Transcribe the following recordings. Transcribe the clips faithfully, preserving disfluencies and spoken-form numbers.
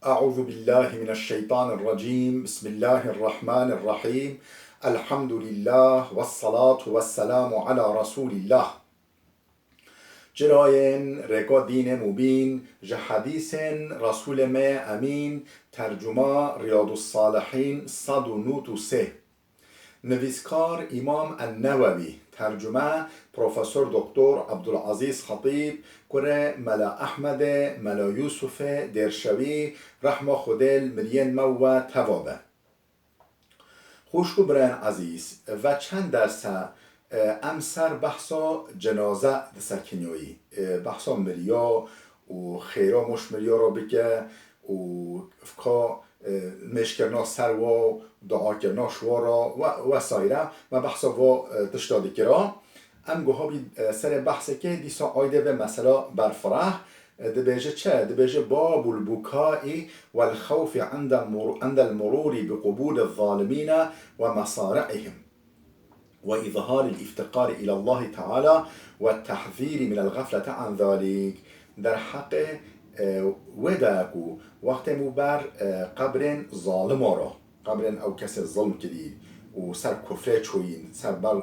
أعوذ بالله من الشيطان الرجيم. بسم الله الرحمن الرحيم. الحمد لله والصلاة والسلام على رسول الله. Çirayên rêka dînê mubîn, ji hedîsên Resûlê me yê Emîn, tercuma Riyadus Salihîn sed û nod û sê. Nivîskar Îmam En-Newewî, tercume Profesor Doktor Abdulazîz Xetîb, kurê Mela Ehmedê, Mela Yûsufê Dêrşewî, rehma Xwedê li miriyên me û we teva be. Xwişk û birayên ezîz, ve çend derse, e, em ser behsa cenaze disekiniyoyî, e, behsa miriya û xêra moş miriya re bike û fika, e, mêşkirina ser wa, duakirina ji wa re we, wesayre. Me behsa va, e, tişta dikira. Em guha bî, e, serê behsekê dîsa aydê vê mesela berfireh. E, dibêje çi? Dibêje: باب البكاء والخوف عند المر-، عند المرور بقبور الظالمين ومصارعهم وإظهار الافتقار إلى الله تعالى والتحذير من الغفلة عن ذلك. Derheqê, e, wê de ye ku wextê mû ber, e, qebrên zalima re, qebrên ew kesê zilm kirî û ser kufrê çûyîn, ser ber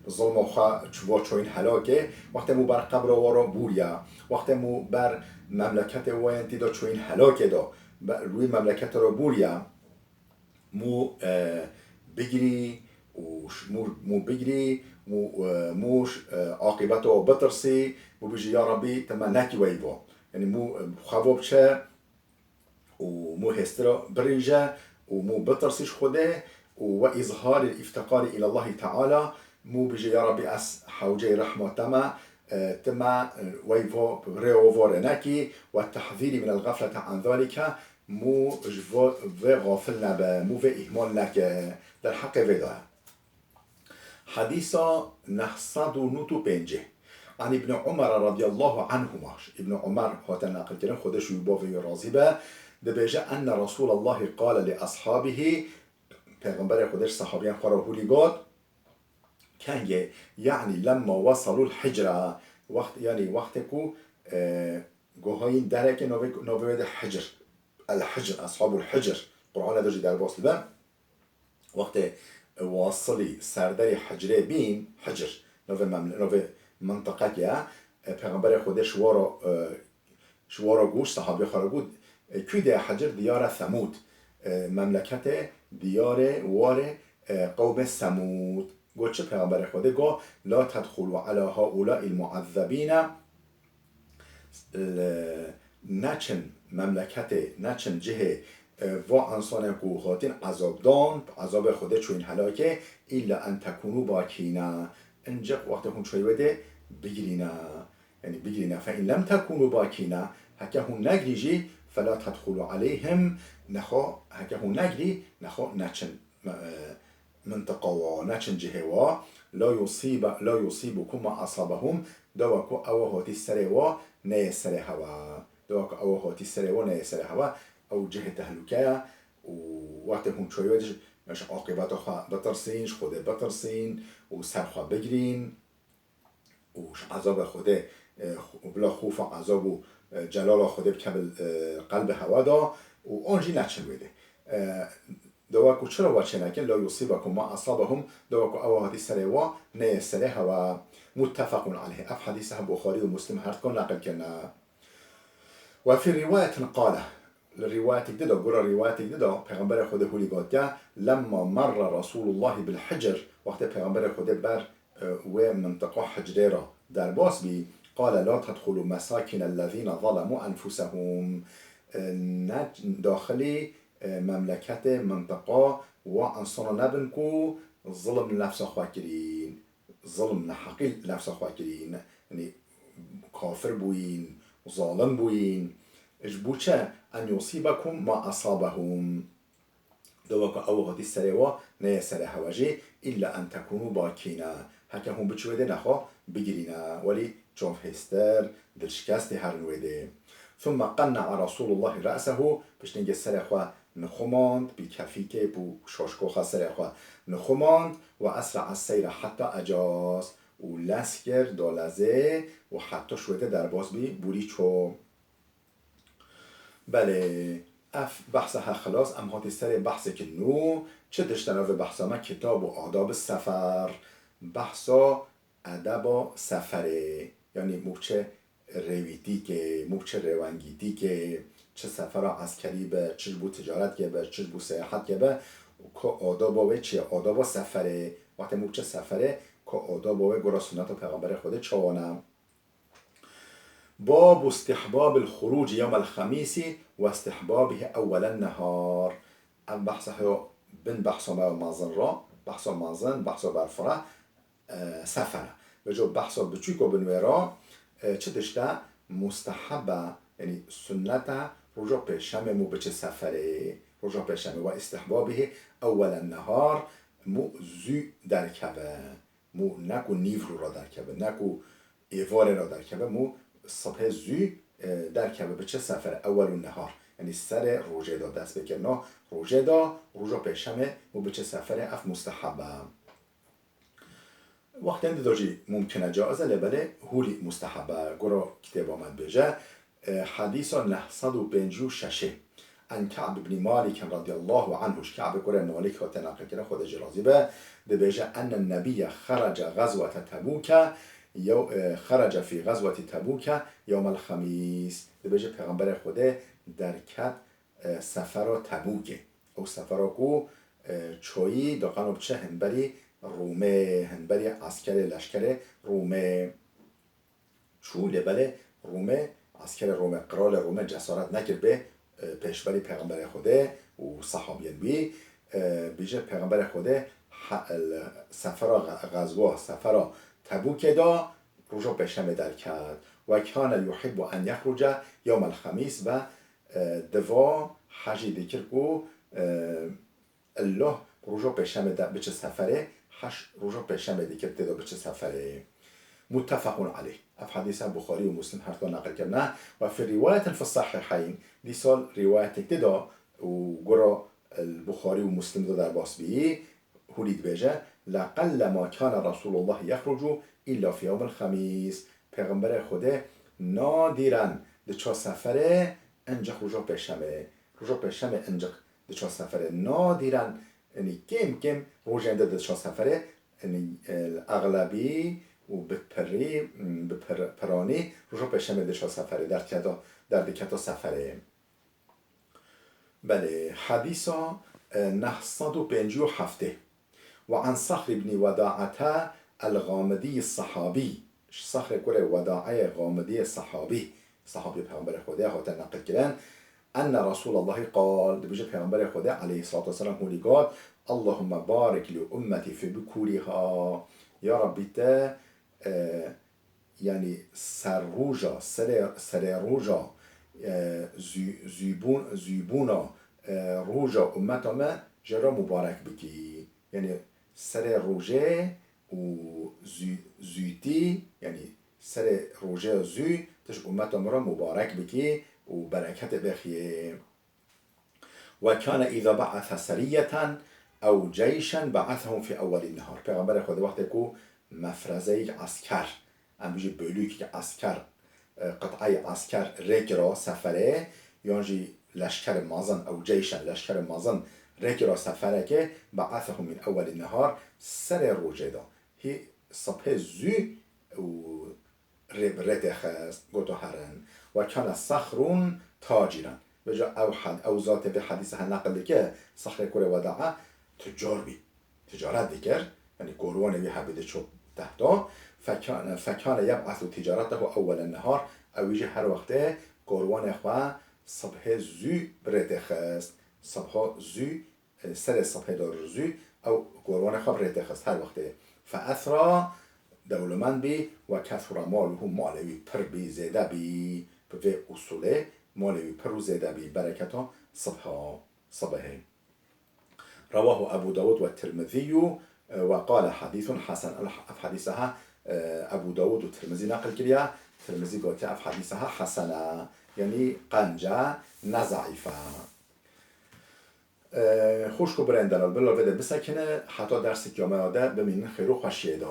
zilma xwe çiva çûyîn helakê, wextê mû ber qebra wa re bûriye, wextê mû ber memleketê wa yên tî de çûyîn helakê de, be-, li wî memleketê re bûriye, mû, e, bigirî û ş-, mû, mû bigirî, mû, e, mû ş-, e, aqîbeta wa bitirsî, mû bijî: Ya Rebî, te me nekî weyva. Yanî mû, e, xwe va biçe û mû hêstira birîje û mû bitirsî ji Xwedê û ve îzharî îftiqarî îlallahî teala, mû bijî: Ya Rebî, ez hewceyî rehma te me, e, ti me, e, weyva rê û va rê nekî, ve tehzîrî minel gaflete an zalike, mû ji vo-, vê gafil nebe, mû vê îhmal neke, derheqê vê de ye. Hedîsa neh sed û nod û pêncî. An Îbni Umar radiyallahu anhuma, ji Îbni Umar hate neqilkirin, Xwedê ji wî bavê wî razî be, dibêje: Enne Resûlallahî qale li ashabihî, Pêxemberê Xwedê ji sehabiyan xwe re hûlî got, kengê, yanî lemma wesalûl hicra, wext, yanî wextê ku, e, guhayîn derekê navê, navê wê de Hicr, El Hicr, Eshabul Hicr, Qur'anê de jî derbas dibe. Wextê wasilî serderê Hicrê bîn, Hicr, navê memle-, navê mintiqekê ye, e, Pêxemberê Xwedê ji wa re, e, ji wa re got, sahabê xwe re got, e, kû de Hicr? Diyara Semûd, e, memleketê, diyarê, warê, e, qewmê Semûd. Got çi Pêxemberê Xwedê? Got: La tedxulu ala haula'il mu'ezzebîne, neçin memleketê, neçin cihê, e, va insanên ku hatin ezabdan, bi ezabê Xwedê çûyîn helakê, îlla en tekûnû bakîne. Ancaq wextê hûn çûyî wê dê bigirîne. Yanî bigirîne. Fe in lem tekûnû bakîne, heke hûn negirî jî, fela tedxulu aleyhim, nexwe, heke hûn negirî, nexwe neçin, e, mintiqa wa, neçin cihê wa, la yusîbe-, la yusîbukum ma asabahum, dewa ku ewa hatî serê wa neyê serê hewa. Dewa ku ewa hatî serê wa neyê serê hewa, ew cihê tehlûke ye û wextê hûn çûyî wê dê ji, ji aqîbeta xwe bitirsîn, ji Xwedê bitirsîn û ser xwe bigirîn. û ji ezabê Xwedê, e, xu-, bila xofa ezab û, e, celala Xwedê bikeve, e, qelbê hewa da û an jî neçin wê dê. E, dewa ku çira wa çênekin, la yusîbekum ma asabahum, dewa ku ewa hatî serê wa, neyê serê hewa. Muttefaqun aleyh. Ev hedîse hem Buxarî û Muslim her dikan neqil kirine. Ve fî rîwayetin qale, li rîwayetek di de, gora rîwayetek di de, Pêxemberê Xwedê hûlî gotiye, lemma merre Resûlullahî bil Hicr, wextê Pêxemberê Xwedê ber, e, wê mintiqa Hicrê re derbas bî, qale la tedxulu mesakîne lezîne zalemû enfusehum, e, ne daxilî, e, memleketê, mintiqa wa insana nebin ku zilm li nefsa xwe kirîn. Zilm, neheqî li nefsa xwe kirîn, yanî kafir bûyîn, zalim bûyîn. Ji bo çi? En yusîbekum ma asabehum. Dewa ku ew hatî serê wa, neyê serê hewa jî, îlla en tekûnû bakîne. Heke hûn biçin wê dê nexwe bigirîne. Welî çav hêstir, dilşikestê herin wê dê. Thumme qenne'a Resûlullahî re'sehu, piştî hingê serê xwe nixumand, bî kefîkê bû şaşkoxa serê xwe nixumand, ve esre'a seyre hetta ecaz, û lez kir, da lezê û heta ji wê dê derbas bî, bûrî çû. Belê, Ev behsa he xilas, em hatî serê behsêkî nû. Çi dişte navê behsa me? Kitab û adab sefer. Behsa edeba seferê. Yanî mû çi rêwîtîkê, mû çi rêwengîtîkê, çi sefera eskerî be, çi ji bo ticaretkê be, çi ji bo seyahetkê be, ka adaba wê çi ye? Adaba seferê. Wextê mû çi seferê, ka adaba wê gora sunneta Pêxemberê Xwedê çawa ne? باب استحباب الخروج يوم الخميس واستحبابه أول النهار. Em behsa heyo bin behsa me mezin ra, behsa mezin, behsa berfira, e, sefer e. Vêca behsa biçûk û bin wê ra, e, çi tişt e? Musteheb e, yanî sunnet e, roja pêşemê mû biçe seferê, roja pêşemê. Ve istihbabihê ewwelen nehar, mû zû derkeve. Mû ne ku nîvro ra derkeve, ne ku êvarê ra derkeve, mû sibhê zû, e, derkeve, biçe sefer, ewwelû nehar. Yanî serê rojê de, dest pê kirina rojê de, roja pêşemê mû biçe seferê, ev musteheb e. Wextên dida jî mumkin e, caiz e, lê belê hûlî musteheb e. Gora kitêba me dibêje, e, hedîsa neh sed û pêncî û şeş ê. An Ka'b ibn Malik radiyallahu anhu, ji Ka'b kurê Malik hate naqilkirin, Xwedê jê razî be, dibêje, enne nebiyye xerece gazwete Tebûke, yew-, e, xerece fî gazwetî Tebûke yewmel xemîs. Dibêje, Pêxemberê Xwedê derket, e, sefera Tebûkê. Ew sefera ku, e, çayî diqano biçe hemberî Rûmê, hemberî eskerê, leşkerê Rûmê. Çû, lê belê Rûmê, eskerê Rûmê, qiralê Rûmê cesaret nekir bê, e, pêşberî Pêxemberê Xwedê û sehabiyên wî, e, bêje Pêxemberê Xwedê he-, el-, sefera xe-, xezwa, sefera Tebûkê de roja pêşemê derket. Ve kâne yuhibbu en yexruce yewmel xemîs ve, e, diva hejî dikir ku, e, Illoh roja pêşemê de biçe seferê, heş roja pêşemê dikir tê de biçe seferê. Muttefequn aleyh. Ev hedîsa Buxarî û Muslim her du neqil kirine. Ve fî rîwayetin fî sahîheyn. Dîsal rîwayetek tê de û gora Buxarî û Muslim de derbas bî, hûlî dibêje, leqellema kâne Resûlullah yexrucu îlla fî yewmil xemîs. Pêxemberê Xwedê nadîren diça seferê, encî roja pêşemê. Roja pêşemê encî diça seferê. Nadîren, yanî kêm kêm rojên din diça seferê, yanî, e, exlebî û bi pirî, bi pir-, piranî roja pêşemê diça seferê, derdiketa, derdiketa seferê. Belê, hedîsa, e, neh sed û pêncî û heftê. Ve an Saxr ibn Wedaete el-Gamidî sahabî. Ji Saxrê kurê Wedaeyê Gamidiyê sahabî, sahabî Pêxemberê Xwedê hate neqilkirin. Enne Resûlallahî qal, dibêje Pêxemberê Xwedê aleyhissalatu vesselam hûlî got, Allahumme barik li ummetî fî bukûrîha. Ya Rabbî te, e, yanî serroja, serê, serê roja, e, zû-, zûbûn-, zûbûna, e, roja ummeta me jê re mubarek bikî. Yanî serê rojê û zû-, zûtî, yanî serê rojê zû, tu ji ummeta min re mubarek bikî û bereketê bêxiyê. Ve kâne îza be'ese serîyeten ew ceyşen be'esehum fî ewwelî nehar. Pêxemberê Xwedê wextê ku mefrezeyek esker, em bijî bölükek esker, e, qit'eyê esker rêkira seferê, yan jî leşkerê mezin, ew ceyşen, leşkerê mezin rêkira seferekê, be'esehum min ewwelî nehar, serê rojê de, hî sibhê zû û rê bi rê tê xist, goto herin. Ve kâne Saxrun tacîren. Vêca ew had-, ew zatê vê hedîsa he neqil dike, Saxrê kurê Wedae tucar bî. Ticaret dikir, yanî korwanê wî hebî diçû tehta. Fekâne, fekâne yeb'esu ticaretehu ewwelen nehar. Ew jî her wextê korwanê xwe sibhê zû bi rê tê xist. Sibha zû, e, serê sibhê de zû ew korwanê xwe bi rê tê xist her wextê. Fe esra, dewlemend bî, ve kesura maluhu, malê wî pir bî, zêde bî. Bi vê usulê malê wî pir û zêde bî, bereketa sibha, sibehê. Rewahu Ebu Dawud ve Tirmizî ve qale hadîsun hasen. Ev hedîsa ha, e, Ebu Dawud û Tirmizî neqil kiriye. Tirmizî gotiye ev hedîsa ha hesen e. Yanî qenc e, ne zeîf e. E, xwişk û birên delal, bila vê de bisekine, heta dersek ya me ya de bimînin xêr û xweşiyê de.